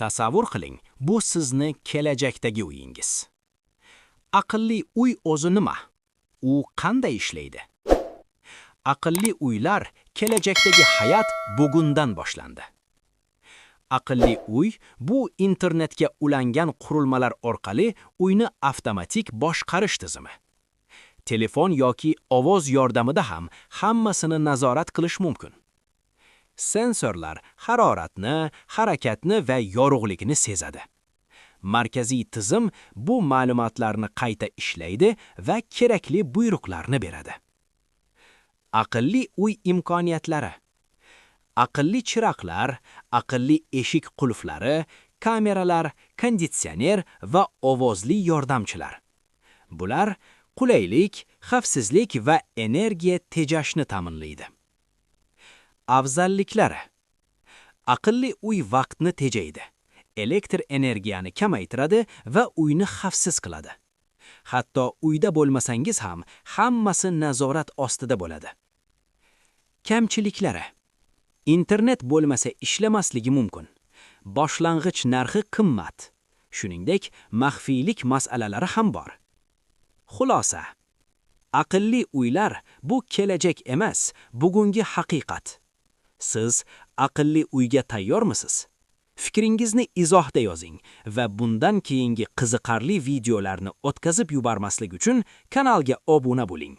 Tasavvur qiling, bu sizni kelajakdagi uyingiz. Aqlli uy o'zi nima? U qanday ishlaydi? Aqlli uylar, kelajakdagi hayot bugundan boshlandi. Aqlli uy bu internetga ulangan qurilmalar orqali uyni avtomatik boshqarish tizimi. Telefon yoki ovoz yordamida ham hammasini nazorat qilish mumkin. Sensorlar haroratni, harakatni va yorug'likni sezadi. Markaziy tizim bu ma'lumotlarni qayta ishlaydi va kerakli buyruqlarni beradi. Aqlli uy imkoniyatlari: aqlli chiroqlar, aqlli eshik qulflari, kameralar, konditsioner va ovozli yordamchilar. Bular qulaylik, xavfsizlik va energiya tejashni ta'minlaydi. Afzalliklari: Aqlli uy vaqtni tejaydi. Elektr energiyani kamaytiradi va uyni xavfsiz qiladi. Hatto uyda bo'lmasangiz ham hammasi nazorat ostida bo'ladi. Kamchiliklari: Internet bo'lmasa ishlamasligi mumkin. Boshlang'ich narxi qimmat. Shuningdek, maxfiylik masalalari ham bor. Xulosa: Aqlli uylar bu kelajak emas, bugungi haqiqat. Siz aqlli uyga tayyormisiz? Fikringizni izohda yozing va bundan keyingi qiziqarli videolarni o'tkazib yubormaslik uchun kanalga obuna bo'ling.